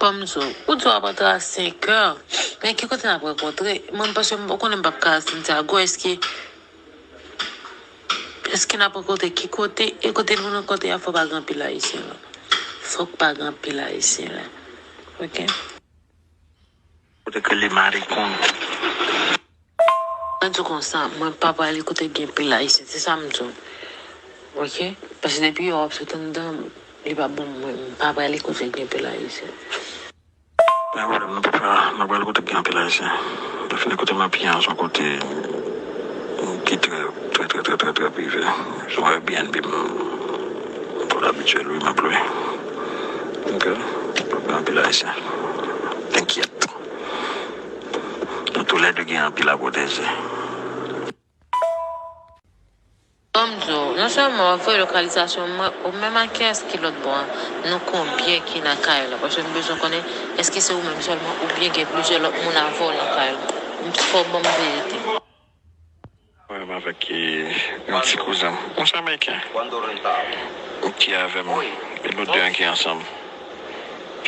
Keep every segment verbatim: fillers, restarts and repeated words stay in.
Pòm zo, ou di w ap antre a senk è. Men ki kote n ap rankontre? Mwen, paske m, ou konnen m p ap ka Santiago, èske, èske n ap rankontre ki kote? E kote nou rankontre a, fò pa gen anpil Ayisyen la. Fòk pa gen anpil Ayisyen la. Oke? Ou te ke le maricon. Mwen di w konsa, mwen pa prale kote gen pil Ayisyen, se sa m di w. Oke? Paske depi yo ap sot anndan, li pa bon, mwen, m pa prale kote gen pil Ayisyen. Pa gen pwoblèm, nou pa, nou pral kote gen anpil Ayisyen. Defini kote m ap ye an, se yon kote ki trè, trè, trè, trè, trè, trè prive. Se yon Airbnb, m, m twò abitye lwe, m ap lwe. Oke? Pa gen anpil Ayisyen. T'inquiète. Nou toulède gen anpil a pwoteje. Ban m di w, non sèlman w ap voye lokalizasyon mwen, ou menm ak kiyès ki lòt bò an, nou konbyen ki nan kay la? Paske m bezwen konnen, èske se ou menm sèlman, oubyen gen plizyè lòt moun avè w nan kay la? M fò w ban m verite. Mwen menm avèk, e, yon ti kouzen m. Yon ti Ameriken. Ki avè m. E nou de an ki ansanm.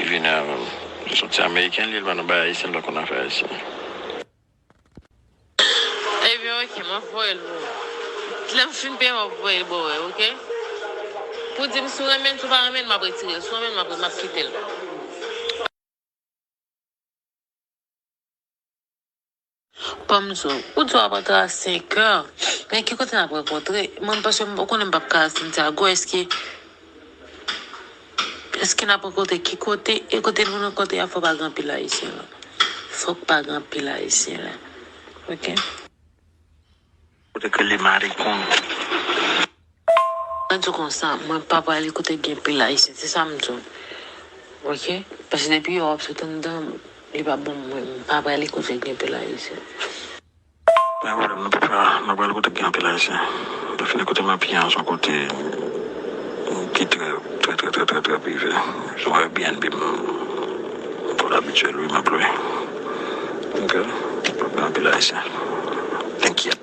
Ki vini avè m. Se yon ti Ameriken, li, li pa nan bagay Ayisyen, li pa konn afè Ayisyen. Ebyen, oke, m ap voye l pou ou. Lè m fin peye, m ap voye l ba w, oke? Pou di m si w renmen l, si w pa renmen l, m ap retire l. Si w renmen l, m ap, m ap kite l. Pòm zo, ou di w ap antre a senk è. Men ki kote n ap rankontre? Mwen, paske m, ou konnen m p ap ka Santiago, èske, èske n ap rankontre ki kote? E kote nou rankontre a, fò pa gen anpil Ayisyen la. Fòk pa gen anpil Ayisyen la. Oke? Ou te ke le maricon. Mwen di w konsa, mwen pa prale kote gen pil Ayisyen, se sa m di w. Oke? Paske depi yo ap sot anndan, li pa bon, mwen, m pa prale kote gen pil Ayisyen. Pa gen pwoblèm, nou pa, nou pral kote gen anpil Ayisyen. Defini kote m ap ye an, se yon kote ki trè, trè, trè, trè, trè, trè prive. Se yon Airbnb, m, m twò abitye lwe, m ap lwe. Oke? Pa gen anpil Ayisyen. T'inquiète.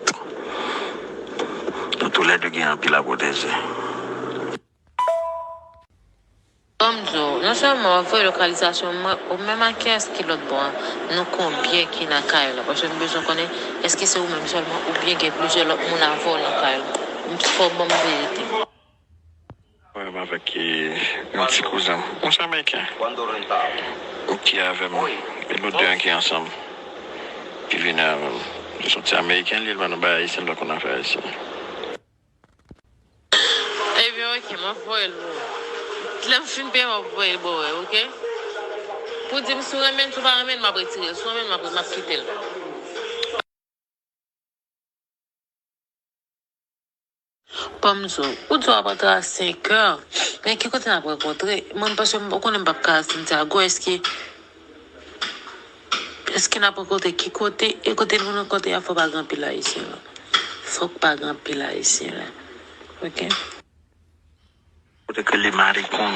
Nou toulède gen anpil a pwoteje. Ban m di w, non sèlman w ap voye lokalizasyon mwen, ou menm ak kiyès ki lòt bò an, nou konbyen ki nan kay la? Paske m bezwen konnen, èske se ou menm sèlman, oubyen gen plizyè lòt moun avè w nan kay la? M fò w ban m verite. Mwen menm avèk, e, yon ti kouzen m. Yon ti Ameriken. Ki avè m. E nou de an ki ansanm. Ki vini avè m. Se yon ti Ameriken, li, li pa nan bagay Ayisyen, li pa konn afè Ayisyen. Ebyen, oke, m ap voye l pou ou. Lè m fin peye, m ap voye l ba w, oke? Pou di m si w renmen l, si w pa renmen l, m ap retire l. Si w renmen l, m ap, m ap kite l. Pòm zo, ou di w ap antre a senk è. Men ki kote n ap rankontre? Mwen, paske m, ou konnen m p ap ka Santiago, èske, èske n ap rankontre ki kote? E kote nou rankontre a, fò pa gen anpil Ayisyen la. Fòk pa gen anpil Ayisyen la. Oke? Ou te ke le maricon.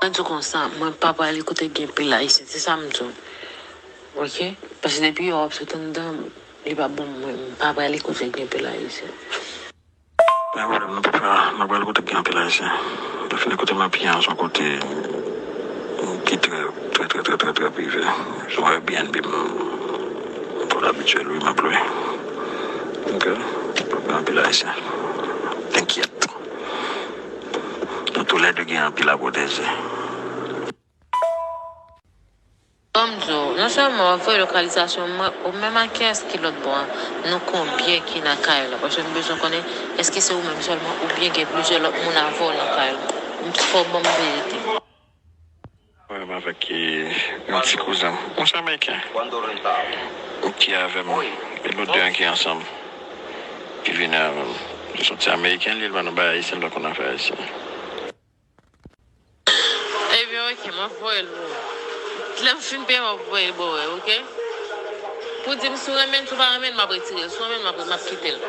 Mwen di w konsa, mwen pa prale kote gen pil Ayisyen, se sa m di w. Oke? Paske depi yo ap sot anndan, li pa bon, mwen, m pa prale kote gen pil Ayisyen. Pa gen pwoblèm, nou pa, nou pral kote gen anpil Ayisyen. Defini kote m ap ye an, se yon kote ki trè, trè, trè, trè, trè, trè prive. Se yon Airbnb, m, m twò abitye lwe, m ap lwe. Oke? Pa gen anpil Ayisyen. T'inquiète. Nou toulède gen anpil a pwoteje. Ban m di w, non sèlman w ap voye lokalizasyon mwen, ou menm ak kiyès ki lòt bò an, nou konbyen ki nan kay la? Paske m bezwen konnen, èske se ou menm sèlman, oubyen gen plizyè lòt moun avè w nan kay la? M fò w ban m verite. Mwen menm avèk, e, yon ti kouzen m. Yon ti Ameriken. Ki avè m. E nou de an ki ansanm. Ki vini avè m. Se yon ti Ameriken, li, li pa nan bagay Ayisyen, li pa konn afè Ayisyen. Ebyen, oke, m ap voye l pou ou. Lè m fin peye, m ap voye l ba w, oke? Pou di m si w renmen l, si w pa renmen l, m ap retire l. Si w renmen l, m ap, m ap kite l.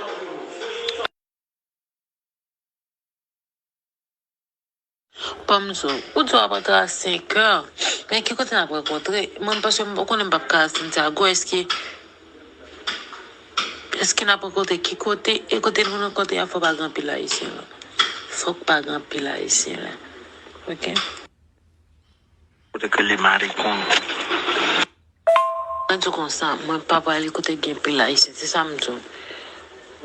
Pòm zo, ou di w ap antre a senk è. Men ki kote n ap rankontre? Mwen, paske m, ou konnen m p ap ka Santiago, èske, èske n ap rankontre ki kote? E kote nou rankontre a, fò pa gen anpil Ayisyen la. Fòk pa gen anpil Ayisyen la. Oke? Te ke li marikon. Mwen di w konsa, mwen pa prale kote gen pil ayisyen, se sa m di w.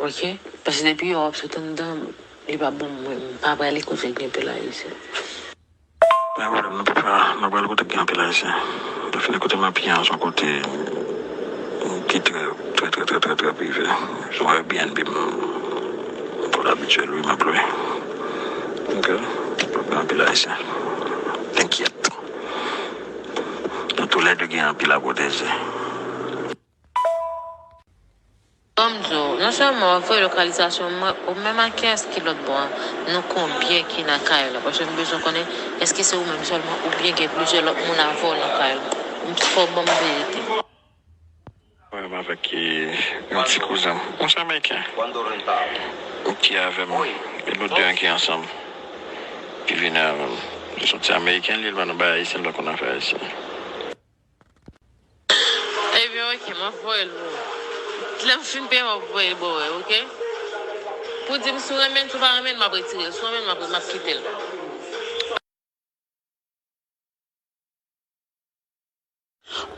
Oke? Paske depi yo ap sot anndan, li pa bon mwen, m pa prale kote gen pil ayisyen. Pa gen pwoblèm, nou pa, nou pral kote gen anpil ayisyen. Define kote m ap ye an, se yon kote ki trè, trè, trè, trè, trè, trè prive. Se yon Airbnb m, m konn abitye lwe, m ap lwe. Oke? Pa gen anpil ayisyen. Enkyèt. Nou toulède gen anpil a pwoteje. Ban m di w, non sèlman w ap voye lokalizasyon mwen, ou menm ak kiyès ki lòt bò a, nou konbyen ki nan kay la? Paske m bezwen konnen, èske se ou menm sèlman, oubyen gen plizyè lòt moun avè w nan kay la? M fò w ban m verite. Mwen menm avèk, e, yon ti kouzen m. Yon ti Ameriken. Ki avè m. E nou de an ki ansanm. Ki vini avè m. Se yon ti Ameriken, li, li pa nan bagay ayisyen, li pa konn afè ayisyen. Ebyen, oke, m ap voye l pou ou. Lè m fin peye, m ap voye l ba w, oke? Pou di m si w renmen l, si w pa renmen l, m ap retire l. Si w renmen l, m ap, m ap kite l.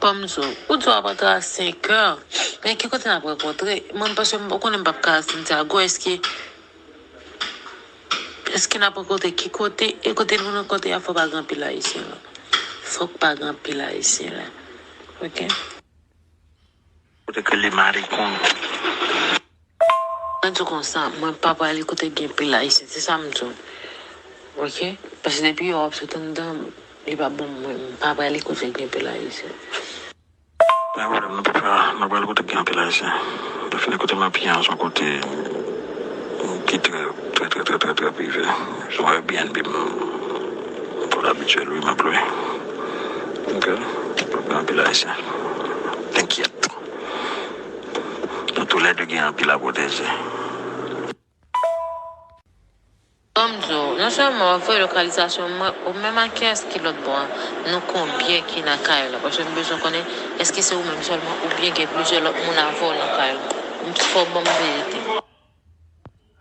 Ban m di w, ou di w ap antre a senkè. Men ki kote n ap rankontre? Mwen, paske m, ou konnen m p ap ka al Santiago, èske Èske n ap rankontre ki kote? E kote nou rankontre a, fò pa gen anpil ayisyen la. Fòk pa gen anpil ayisyen la. Oke? Kote ke li marikon. Mwen di w konsa, mwen pa prale kote gen pil ayisyen, se sa m di w. Oke? Paske depi yo ap sot anndan, li pa bon mwen, m pa prale kote gen pil ayisyen. Pa gen pwoblèm, nou pa, nou pral kote gen anpil ayisyen. Define kote m ap ye an, se yon kote ki trè, trè, trè, trè, trè, trè prive. Se yon Airbnb m, m konn abitye lwe, m ap lwe. Oke? Pa gen anpil ayisyen. Enkyèt. Nou toulède gen anpil a pwoteje. Ban m di w, non sèlman w ap voye lokalizasyon mwen, ou menm ak kiyès ki lòt bò a, nou konbyen ki nan kay la? Paske m bezwen konnen, èske se ou menm sèlman, oubyen gen plizyè lòt moun avè w nan kay la? M fò w ban m verite.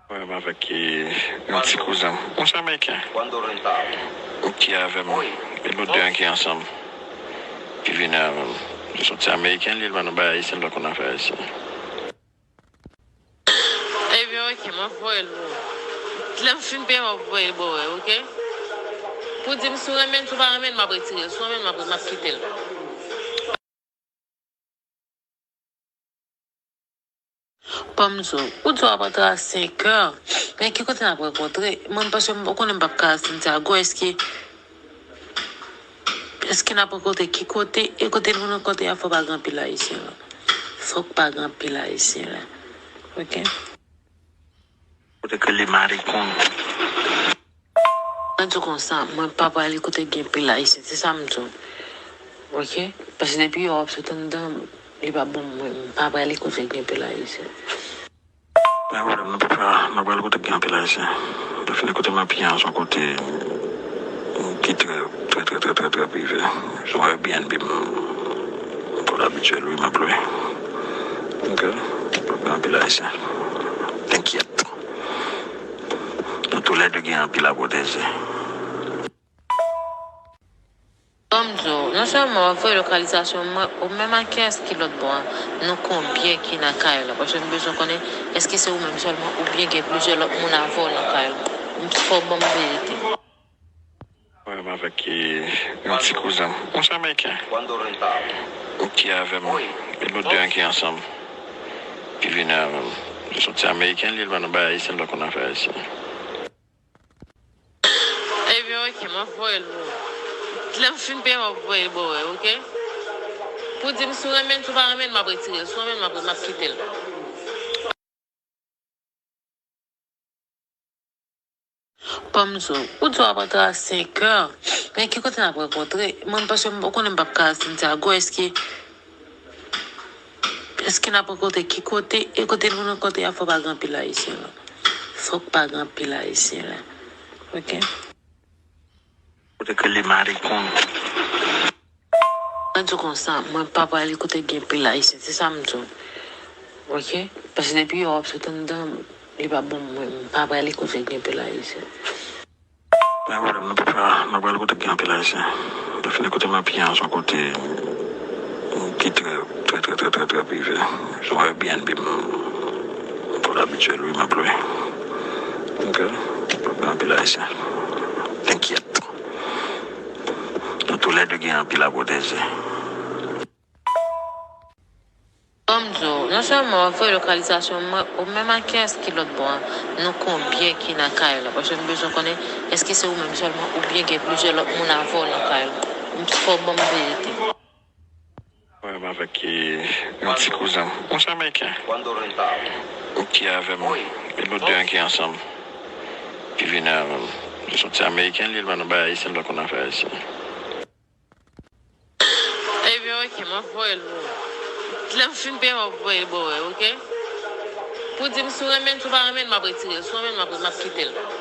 Mwen menm avèk, e, yon ti kouzen m. Yon ti Ameriken. Ki avè m. E nou de an ki ansanm. Ki vini avè m. Se yon ti Ameriken, li, li pa nan bagay ayisyen, li pa konn afè ayisyen. Ebyen, oke, m ap voye l pou ou. Lè m fin peye, m ap voye l ba w, oke? Pou di m si w renmen l, si w pa renmen l, m ap retire l. Si w renmen l, m ap, m ap kite l. Ban m di w, ou di w ap antre a senkè. Men ki kote n ap rankontre? Mwen, paske m, ou konnen m p ap ka al Santiago, èske Èske n ap rankontre ki kote? E kote nou rankontre a, fò pa gen anpil ayisyen la. Fòk pa gen anpil ayisyen la. Oke? Kote ke li marikon. Mwen di w konsa, mwen pa prale kote gen pil ayisyen, se sa m di w. Oke? Paske depi yo ap sot anndan, li pa bon mwen, m pa prale kote gen pil ayisyen. Pa gen pwoblèm, nou pa, nou pral kote gen anpil ayisyen. Define kote m ap ye an, se yon kote ki trè, trè, trè, trè, trè, trè prive. Se yon Airbnb m, m konn abitye lwe, m ap lwe. Oke? Pa gen anpil ayisyen. Enkyèt. Nou toulède gen anpil a pwoteje. Ban m di w, non sèlman w ap voye lokalizasyon mwen, ou menm ak kiyès ki lòt bò a, nou konbyen ki nan kay la? Paske m bezwen konnen, èske se ou menm sèlman, oubyen gen plizyè lòt moun avè w nan kay la? M fò w ban m verite. Mwen menm avèk, e, yon ti kouzen m, yon ti Ameriken. Ki avè m. E nou de an ki ansanm. Ki vini avè m. Se yon ti Ameriken, li, li pa nan bagay ayisyen, li pa konn afè ayisyen. Ebyen, oke, m ap voye l pou ou. Lè m fin peye, m ap voye l ba w, oke? Pou di m si w renmen l, si w pa renmen l, m ap retire l. Si w renmen l, m ap, m ap kite l. Ban m di w, ou di w ap antre a senkè. Men ki kote n ap rankontre? Mwen, paske m, ou konnen m p ap ka al Santiago, èske Èske n ap rankontre ki kote? E kote nou rankontre a, fò pa gen anpil ayisyen la. Fòk pa gen anpil ayisyen la. Oke? Kote ke li marikon. Mwen di w konsa, mwen pa prale kote gen pil ayisyen, se sa m di w. Oke? Paske depi yo ap sot anndan, li pa bon mwen, m pa prale kote gen pil ayisyen. Pa gen pwoblèm, nou pa, nou pral kote gen anpil ayisyen. Fini kote m ap ye an, se yon kote ki trè, trè, trè, trè, trè, trè prive. Se yon Airbnb m, m konn abityèl, wi, m ap lwe. Ok? Pa gen anpil Ayisyen. Enkyèt. Nou toulède gen anpil a pwoteje. Ban m di w, non sèlman w ap voye lokalizasyon mwen, ou menm ak kiyès ki lòt bò a? Nou konbyen ki nan kay la? Paske m bezwen konnen, èske se ou menm sèlman oubyen gen plizyè lòt moun avè w nan kay la? M fò w ban m verite. Mwen menm avèk, e, yon ti kouzen m. Yon ti ameriken. Ki avè m. E nou de an ki ansanm. Ki vini avè m. Li se yon ti ameriken, li, li pa nan bagay ayisyen, li pa konn afè ayisyen. Ebyen, ok, m ap voye l pou ou. Lè m fin peye, m ap voye l ba w, ok? Pou di m si w renmen l, si w pa renmen l, m ap retire l. Si w renmen l, m ap, m ap kite l.